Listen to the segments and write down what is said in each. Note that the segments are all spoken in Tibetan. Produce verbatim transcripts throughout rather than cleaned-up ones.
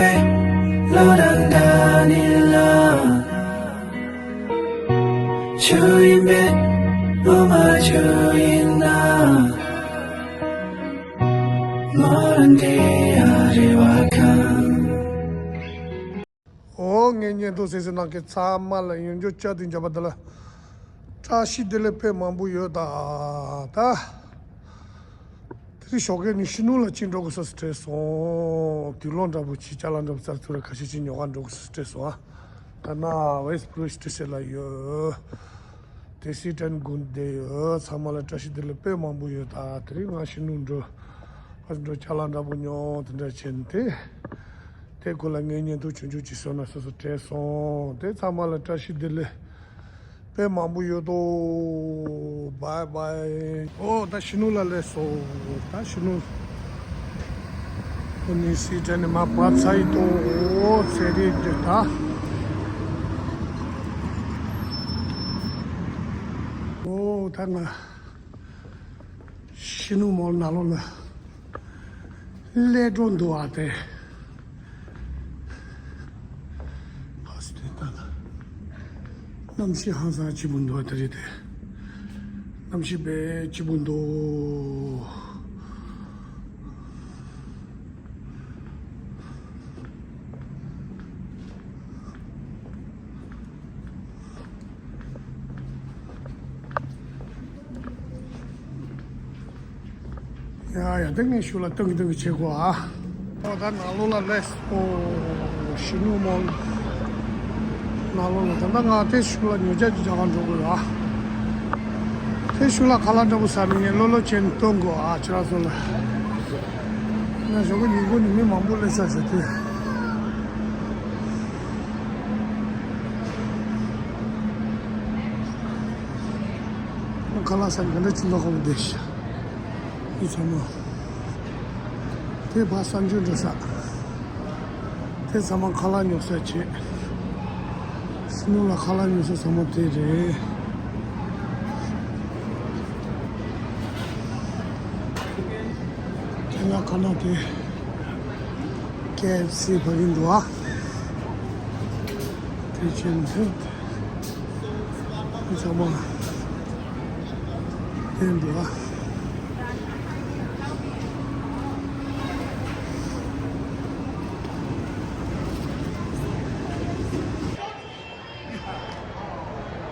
ལོ་དང་ཟླ་ནི་ལ། ཆུ་ཡིན་པས་ལོ་མ་ཆུ་ཡིན་ན། ལོ་རང་དེ་ཡ་རེ་བ་ཁང་། ཨོ་ངའི་བརྙན་ཐུང་གསན་གཟིགས་གནང་མཁན་ཚང་མ་ལ་ཡང་བསྐྱར་བསྐྱར་དུ་འཇམ་པ་འདི་ལ་བཀྲ་ཤིས་བདེ་ལེགས་དཔེ་མང་པོ་ཡོད་ད་ད། དེ་རིང་ཞོགས་ཀས་ནས་ཤི་ནུ་ལ་ཅིག་འགྲོ་དགོས་ས་སུ་དྲན་སོང་། དུག་སློང་འདྲ་པོ་ཅིག་ཅ་ལག་འདྲ་པོ་རྩར་ཚུར་ཁ་ཤས་ཅིག་ཉོ་ག་འགྲོ་དགོས་ས་སུ་དྲན་སོང་ཨ། ད་ན་ཝེ་སི་པུ་རུ་ཤི་ཏི་སེ་ལ་ཡོད། དེ་སི་ཏན་དགོན་བསྡད་ཡོད། ཚང་མ་ལ་བཀྲ་ཤིས་བདེ་ལེགས་དཔེ་མང་པོ་ཡོད་ད། དེ་རིང་ང་ཤི་ནུ་འགྲོ་ཨ་འགྲོ་ཅ་ལག་འདྲ་པོ་ཉོ་དེ་འདྲ་བྱས་ནས་དེ། དེ་ཁོ་ལ་ངའི་བརྙན་ཐུང་ཆུང་ཆུང་ཅིག་བཟོས་ན་སོ་སོ་དྲན་སོང་། དེ་ཚང་མ་ལ་བཀྲ་ཤིས་བདེ་ལེགས་དཔེ་མང་པོ་ཡོད་དོ། བའི་བའི། ཨོ་ད་ཤི་ནུ་ལ་སླེབས་སོང་། ད་ཤི་ནུ་ཁོ་ནི་སི་ཏན་ནས་མར་བབས་ཚར་ཡི་དོ། ཨོ་ཚེ་རིང་འདི་ད། ཨོ་ད་ང་ཤི་ནུ་མོལ་ནང་ལོགས་ལ་སླེབས་འགྲོ་འདུག་ཨ་དེ། ཕ་སི་ཏེ་ད་ལ་གནམ་གཤིས་ཧང་སང་སྐྱིད་པོ་འདུག་ཨ་དེ་རེད་དེ། གནམ་གཤིས་དཔེ་སྐྱིད་པོ་འདུག་ཡ་ཡ་དེ་ངས་ཤུགས་ལ་སྟོན་གི་སྟོན་གི་བྱེད་དགོས་ཨ། ཨོ་ད་ནང་ལོགས་ལ་སླེབས། ཨོ་ཤི་ནུ་མོལ་ནང་ལོགས་ལ། ད་ལྟ་ང་དེ་ཤུགས་ལ་ཉོ་ཆ་ཅིག་རྒྱག་ག་འགྲོ་དགོས་ཨ། དེ་ཤུགས་ལ་ཁ་ལག་འདྲ་པོ་ཟ་ནས་ངས་ལོ་ལོ་བྱས་ནས་སྟོན་དགོས་ཨ། ཁྱེད་རང་ཚོ་ལ། ང་ཞོགས་པ་ཉིན་གུང་ནས་མི་མང་པོ་སླེབས་ས་ཟེར་དུས། ཁ་ལག་ཟ་ག་འདྲ་ཅིག་འདུག་ཧ་གོ་བསྡད་ཤག་འདི་ཚང་མ། དེ་ཕར་གསར་འགྱུར་འགྲོ་ས། དེ་ཚང་མ་ཁ་ལག་ཉོ་ས་བྱེད། ཤི་ནུ་ལ་ཁ་ལག་ཉོ་ས་ཚང་མ་དེ་རེད། དེ་ལ་ཁ་ན་དེ་ཀེ་ཨེཕ་སི་ཕ་གི་འདུག་ཨ། དེ་བྱས་ནས་དེ་ཚང་མ་དེ་འདུག་ཨ།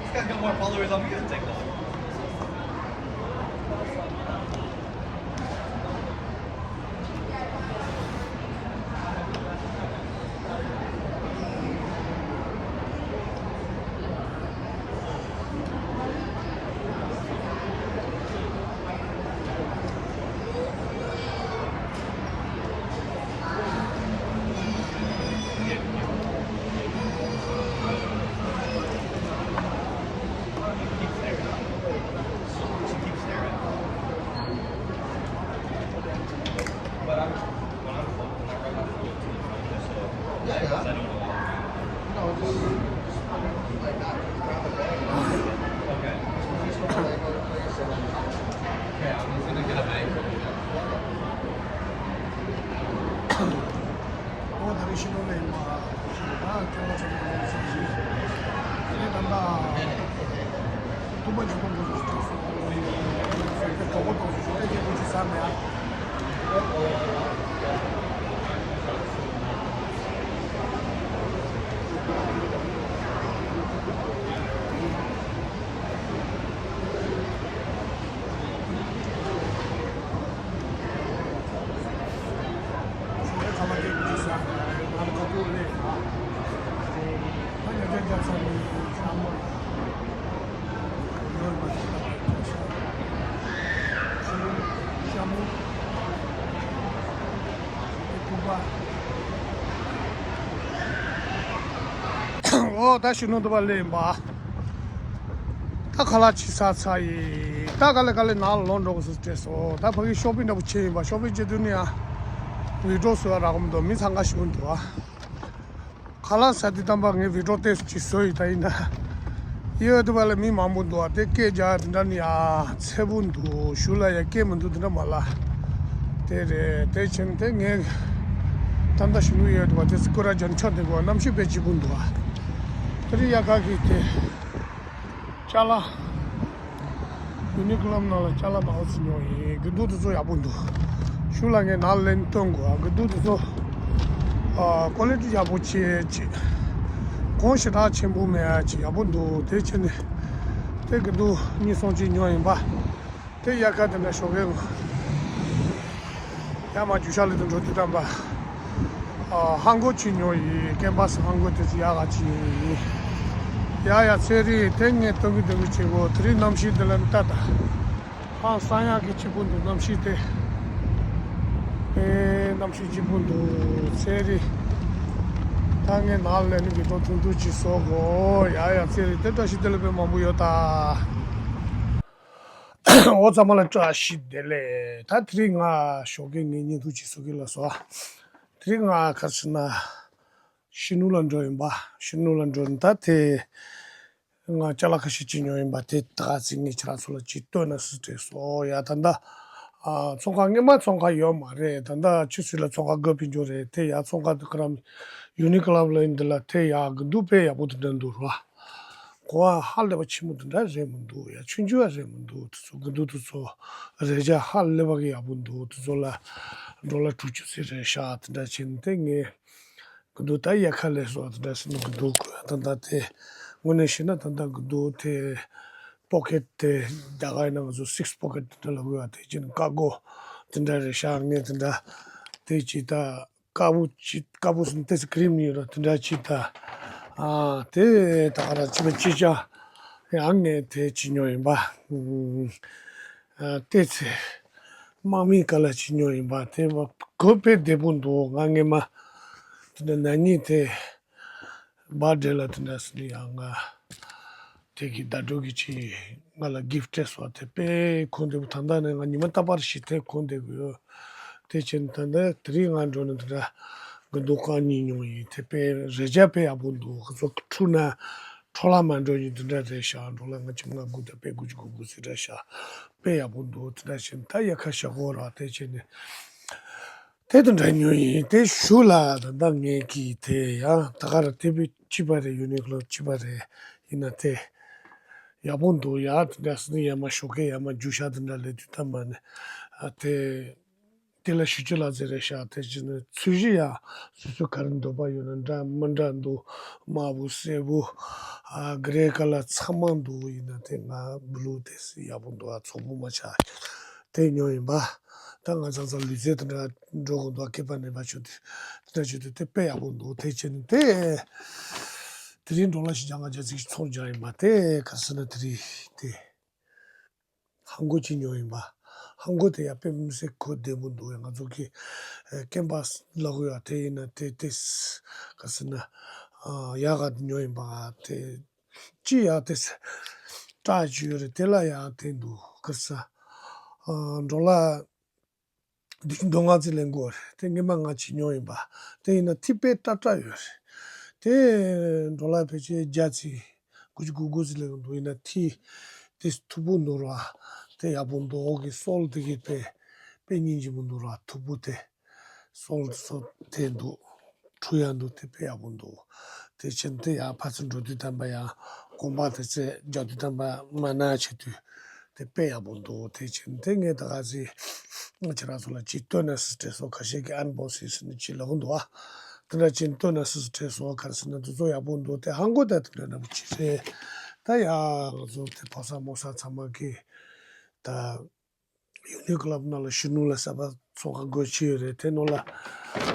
He's got no more followers on me than TikTok. ཨོ་ད་རེས་ཤི་ནུ་ལ་ཡིན་པ། ཤི་ནུ་ད་སྐྱོ་བ་ཆེན་པོ་ཡིན་ཟེར་གྱི། དེ་ནས་ད་ལྟ་ཐུག་པ་ཅིག་གཏོང་དགོས་ཟེར་གྱི། གྲོགས་པོ་གཏོང་ཟེར་གྱི། དེ་ཁོ་ཅིག་ཟ་མེད་ཨ། ཨོ་ད་ཤི་ནུ་དུ་བ་ལེན་པ། ད་ཁ་ལག་ཅིག་ཟ་ཚར་ཡིན། ད་ག་ལེ་ག་ལེ་ནང་ལ་ལོག་འགྲོ་དགོས་ཟེར་བྲེལ་སོང་། ད་ཕ་གི་ཤོ་པིང་འདྲ་པོ་བྱས་ཡིན་པ། ཤོ་པིང་བྱེད་དུས་ནི་ཡང་བི་ཌིའོ་བཟོ་ཡ་རག་གི་མི་འདུག་མི་འཚང་ཁ་ཞེ་པོ་འདུག་ཨ། ཁ་ལག་ཟ་དུས་ཙམ་པ་ངས་བི་ཌིའོ་ཏོག་ཙམ་ཅིག་བཟོས་ཡིན། ད་ཡིན་ན་ཡོད་དུས་བ་ལ་མི་མང་པོ་འདུག་ཨ། དེ་སྐད་རྒྱག་ཡ་དེ་འདྲ་ནི་ཡང་ཚ་པོ་འདུག་གཞུག་ལ་ཡང་སྐད་མི་འདུག་དེ་འདྲ་མ་ལ། དེ་རེད། དེ་བྱས་ནས་དེ་ངས་ ད་ལྟ་གཞོན་ནུ་ཡོད་པ་དེ་ཚོ་སྐོར་ར་རྒྱན་ཆ་དེ་གོ་གནམ་གཤིས་དཔེ་སྐྱིད་པོ་འདུག་ཨ། དེ་རིང་དབྱར་ཁ་གི་དེ་ཅ་ལག་ཡུ་ནི་ཀློ་ནང་ལ་ཅ་ལག་མང་པོ་ཞིག་ཉོས་ཡིན། དགུ་ཐུག་དེ་ཚོ་ཡག་པོ་འདུག་ཤུལ་ལ་ངས་ནང་ལེན་སྟོན་དགོས་ཨ། དགུ་ཐུག་དེ་ཚོ་ཨ་ཀོ་ལི་ཊི་ཡག་པོ་བྱས་ཅིག་གོང་ཞེ་དྲག་ཆེན་པོ་མེད་ཨ། ཅིག་ཡག་པོ་འདུག་དེ་བྱས་ནས་དེ་དགུ་ཐུག་གཉིས་གསུམ་ཅིག་ཉོས་ཡིན་པ། དེ་དབྱར་ཁ་དེ་འདྲ་ཞོགས་ཀས་ཡར་མར་རྒྱུག་ཤར་ལེན་དུ་འགྲོ་དུས་ཙམ་པ། ཨ་ཧང་གོ་ཅིག་ཉོས་ཡིན། ཀེན་བ་སི་ཧང་གོ་དེ་ཚོ་ཡག་ག་ཅིག་ཉོས་ཡིན། ཡ་ཡ་ཚེ་རིང་དེ་ངས་སྟོན་གི་སྟོན་གི་བྱེད་དགོས། དེ་རིང་གནམ་གཤིས་འདི་ལ་ལྟ་ད། ཧང་སང་ཡག་གི་སྐྱིད་པོ་འདུག་གནམ་གཤིས་དེ། ཨེ་གནམ་གཤིས་སྐྱིད་པོ་འདུག་ཚེ་རིང་། ད་ངས་ནང་ལེན་གི་འགྲོ་ཐུང་ཐུང་ཅིག་བཟོ་དགོས། ཡ་ཡ་ཚེ་རིང་དེ་བཀྲ་ཤིས་བདེ་ལེགས་དཔེ་མང་པོ་ཡོད་ད། འོ་ཚང་མ་ལ་བཀྲ་ཤིས་བདེ་ལེགས། ད་དེ་རིང་ང་ཞོགས་ཀས་ངས་བརྙན་ཐུང་ཅིག་བཟོ་གི་ལ་སོ། དེ་རིང་ང་ག་རེ་ཟེར་ན། ཤི་ནུ་ལ་འགྲོ་ཡིན་པ། ཤི་ནུ་ལ་འགྲོ་ཡིན། ད་དེ་ང་ཅ་ལག་ཁ་ཤས་ཅིག་ཉོས་ཡིན་པ་དེ་ད་ག་ཚིག་ངས་ཁྱེད་རང་ཚོ་ལ་ཅིག་སྟོན་ན་སུ་དྲན་སོང་ཡ། ད་ལྟ་ཨ་ཚོང་ཁང་སྔོན་མ་ཚོང་ཁང་ཡོད་མ་རེད། ད་ལྟ་ཆུ་ཚོད་ལ་ཚོང་ཁང་དགོས་ཕན་ཆོད་རེད། དེ་ཡ་ཚོང་ཁང་དེ་ཁ་རམ་ཡུ་ནི་ཀློ་ལ་ཡིན་འདི་ལ་དེ་ཡ་གི་འདུག་དཔེ་ཡག་པོ་དེ་འདྲ་འདུག་ར། གོ་བ་ཧ་ལས་པ་ཆེན་པོ་དེ་འདྲ་རེད་མི་འདུག་ཡ། ཆུང་ཆུང་བ་རེད་མི་འདུག་དེ་ཚོ་གི་འདུག་དེ་ཚོ་རས་ཆ་ཧ་ལས་པ་གི་ཡག་པོ་འདུག་དེ་ཚོ་ལ་ཌོ་ལར་དྲུག་ཅུ་ཙམ་རེད་ཤག་དེ་འདྲ་བྱས་ནས་དེ་ངས་གི་འདུག་ད་དབྱར་ཁ་ལས་སོ་དེ་འདྲ་ཟེར་ནས་གི་འདུག་ད་ལྟ་དེ་དངོས་གནས་བཤད་ན་ད་ལྟ་གི་འདུག་དེ་པོ་ཀེཊ་དེ་རྒྱ་གར་ཡིན་ན་ང་ཚོ་སིགས་པོ་ཀེཊ་དེ་འདྲ་ལབ་ཡོད་པ། དེ་བྱས་ནས་ཀར་གོ་དེ་འདྲ་རེད་ཤག་ངས་དེ་འདྲ་དེ་ཅིག་ད། དཀར་པོ་ཅིག་དཀར་པོ་ཟིན་ཏེ་སི་ཀི་རིམ་ཡོད་ར་དེ་འདྲ་ཅིག་ད། ཨ་དེ་ད་ག་ར་ཅི་མ་ཅི་ཅག་ཡང་ངས་དེ་ཅི་ཉོ་ཡིན་པ། ཨ་ཏེ་ཚེ་དམག་མིའི་ཀ་ལ་ཅི་ཉོ་ཡིན་པ་དེ་བ་གོ་དཔེ་བདེ་པོ་འདུག་ང་སྔས་མ་དེ་འདྲ་ན་ནིང་དེ་བར་ཌེ་ལ་དེ་འདྲ་སི་ནི་ཡང་ང་དེ་གི་ཟླ་སྒྲོལ་གྱི་ཅི་ང་ལ་གིཕ་ཊི་སྤྲད་སོང་། དེ་དཔེ་གོ་བདེ་པོ། ད་ལྟ་ནས་ང་ཉི་མ་རྟག་པར་ཞིག་དེ་གོ་བདེ་པོ་ཡོད། དེ་བྱས་ནས་ད་ལྟ་དེ་རིང་ང་འགྲོ་ནས་དེ་འདྲ་དགུན་དུས་རྐང་གཉིས་ཉོ་ཡིན། དེ་དཔེ་རས་ཆ་དཔེ་ཡག་པོ་འདུག་ཁོ་ཚོ་འཁྲུ་ན་འཕྲོ་བརླག་མ་འགྲོ་ཡིན། དེ་འདྲ་རེད་ཤག་འགྲོ་ལ་ང་ཁྱིམ་ང་སྒུག་དང་དཔེ་དགུ་བཅུ་གོ་དགུ་ཟེར་འདྲ་ཤག་དཔེ་ཡག་པོ་འདུག་དེ་འདྲ་བྱས་ནས་ད་དབྱར་ཁ་ཞག་གོ་ར་དེ་བྱས་ནས་དེ་དེ་འདྲ་ཉོ་ཡིན། དེ་ཞུ་ལ་ད་ལྟ་ངས་ཀྱིས་དེ་ཡང་ད་ག་ར་དེ་དཔེ་སྐྱིད་པ་རེད། ཡུ་ནི་ཀློ་སྐྱིད་པ་རེད། ཡིན་ན་དེ་ཡག་པོ་འདུག་ཡ། དེ་འདྲ་སི་ནི་ཡ་མ་ཞོགས་ཀས་ཡ་མ་རྒྱུག་ཤར་དེ་འདྲ་ལས་དུས་ད་མ་ནི་ཨ་དེ། དེ་ལ་ཞུ་རྒྱུ་ལ་ཟེར་རེད་ཤག་དེ་བྱས་ནས་ཚོས་གཞི་ཡང་སོ་སོ་ག་རེ་འདོད་པ་ཡོད་ན་འདྲ་མི་འདྲ་འདུག་དམར་པོ་སེར་པོ་ཨ་གྷི་རེ་ཀ་ལར་ཚང་མ་འདུག་ཡིན་ན་དེ་ང་བླུ་དེ་སི་ཡག་པོ་འདུག་ཨ་ཚོགས་པོ་མ་ཆགས་དེ་ཉོ་ཡིན་པ། ད་ང་ཚང་ཚང་ལུས་རྩལ་དེ་འདྲ་འགྲོ་དགོས་འདུག་སྐེད་པ་ནད་པ་བྱུང་དུས་དེ་འདྲ་བྱུང་དུས་དེ་དཔེ་ཡག་པོ་འདུག་དེ་བྱས་ནས་དེ་དེ་རིང་ཌོ་ལར་བཞི་བརྒྱ་ལྔ་བརྒྱ་ཅིག་ཚོང་རྒྱག་ཡིན་པ་དེ་ག་རེ་ཟེར་ན་དེ་རིང་དེ། ཧང་གོ་ཅིག་ཉོས་ཡིན་པ། ཧང་གོ་དེ་ཡང་དཔེ་མི་སྲིད་གོ་བདེ་པོ་འདུག་ང་ཚོ་གི་ཨ་ཀེན་བ་སི་ལབ་ཡ་དེ་ཡིན་ན་དེ་དེ་ག་ཟེར་ན་ཨ་ཡག་ག་དེ་ཉོས་ཡིན་པ། དེ་ཅི་ཡག་དེ་སི་ཀྲ་ཅིག་ཡོད་རེད། དེ་ལ་ཡག་དེ་འདུག་ག་ཟེར་ཨ་ཌོ་ལར་བདུན་ཅུ་དོན་ལྔ་ཙམ་ལེན་དགོས་རེད། དེ་སྔོན་མ་ང་ཅིག་ཉོས་ཡིན་པ། དེ་ཡིན་ན་ཐིག་དཔེ་ཏག་ཏག་ཡོད་རེད། དེ་ཌོ་ལར་ཕལ་ཆེར་བརྒྱ་ཙམ་དགུ་བཅུ་གོ་དགུ་ཙམ་ལེན་གི་འདུག་ཡིན་ན་ཐིག་དེ་མཐུག་པོ་འདུག་ར། དེ་ཡག་པོ་འདུག་འོག་གི་སོལ་དེ་གི་དཔེ་དཔེ་སྙིང་རྗེ་པོ་འདུག་ར། མཐུག་པོ་དེ་སོལ་དེ་ཚོ་དེ་འདུག་འཁྲུ་ཡག་འདུག་དེ་དཔེ་ཡག་པོ་འདུག་དེ་བྱས་ནས་དེ་ཡང་ཕར་ཚུར་འགྲོ་དུས་ཙམ་པ་ཡང་གོམ་པ་དེ་ཚོ་རྒྱག་དུས་ཙམ་པ་མ་ན་བྱེད་དུས་དེ་དཔེ་ཡག་པོ་འདུག་དེ་བྱས་ནས་དེ་ངས་ད་ག་ཚོད་ང་ཁྱེད་རང་ཚོ་ལ་ཅིག་སྟོན་ན་སི་སྤྲད་སོང་། ཁ་ཤས་ཀྱིས་ཨན་བོག་སིང་ཟེར་ནས་ཅིག་ལབ་གི་འདུག་ཨ། དེ་འདྲ་ཅིག་སྟོན་ན་སི་སྤྲད་སོང་། ག་རེ་ཟེར་ན་དེ་ཚོ་ཡག་པོ་འདུག་དེ་ཧང་གོ་ད་དེ་འདྲ་འདྲ་པོ་ཅིག་རེད། ད་ཡ་ང་ཚོ་དེ་ཕོ་གསར་མོ་གསར་ཚང་མ་གིས་ད། ཡུ་ནི་ཀློ་ནང་ལ་ཤི་ནུ་ལ་གསར་པ་ཚོང་ཁང་སྒོ་ཕྱེ་ཡོད་རེད། དེ་ནང་ལ་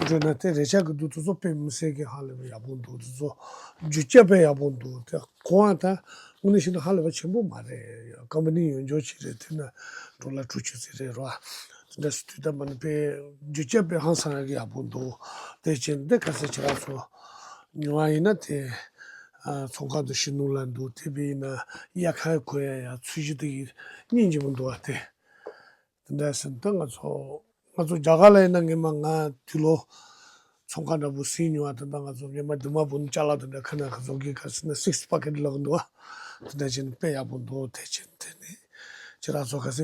འགྲོ་ན་དེ་རས་ཆ་གི་འདུག་དེ་ཚོ་དཔེ་མི་སྲིད་ཀྱི་ཧ་ལས་པའི་ཡག་པོ་འདུག་དེ་ཚོ་རྒྱུ་ཆ་དཔེ་ཡག་པོ་འདུག་དེ་གོང་ཨ་ད་དངོས་གནས་བཤད་ན་ཧ་ལས་པ་ཆེན་པོ་མ་རེད། ཀམ་པ་ནི་ཡོད་འཇོག་ཅིག་རེད། དེ་ན་ཌོ་ལར་དྲུག་ཅུ་ཙམ་རེད་རོ། དེ་འདྲ་སུ་དུས་ད་མ་ནི་དཔེ་རྒྱུ་ཆ་དཔེ་ཧང་སང་ཡག་གི་ཡག་པོ་འདུག་དེ་བྱས་འདི་ག་ཚོད་ཁྱེད་རང་ཚོ་ཉོ་བ་ཡིན་ན་དེ་ཨ་ཚོང་ཁང་དུ་ཤི་ནུ་ལ་འདུག་དེ་བས་ཡིན་ན་དབྱར་ཁ་གོན་ཡ་ཡ་ཚོས་གཞི་དེ་གི་སྙིང་རྗེ་པོ་འདུག་བ་དེ། དེ་འདྲ་ཟེར་ན་ད་ང་ཚོ་ང་ཚོ་རྒྱ་གར་ལ་ཡིན་ན་སྔོན་མ་ང་དུས་ལོ་ཚོང་ཁང་འདྲ་པོ་ཟིན་མྱོང་བ། དེ་འདྲ་ང་ཚོ་སྔོན་མ་དུ་མ་བུ་ནི་ཅ་ལག་དེ་འདྲ་ཁ་ན་ཁ་ཚོ་གི་ག་ཟེར་ན་སིགས་པ་ཀེཊ་ལབ་འདུག་བ། དེ་འདྲ་བྱས་ནས་དཔེ་ཡག་པོ་འདུག་དེ་བྱས་ནས་དེ་ནི་ཁྱེད་རང་ཚོ་ག་ཟེར།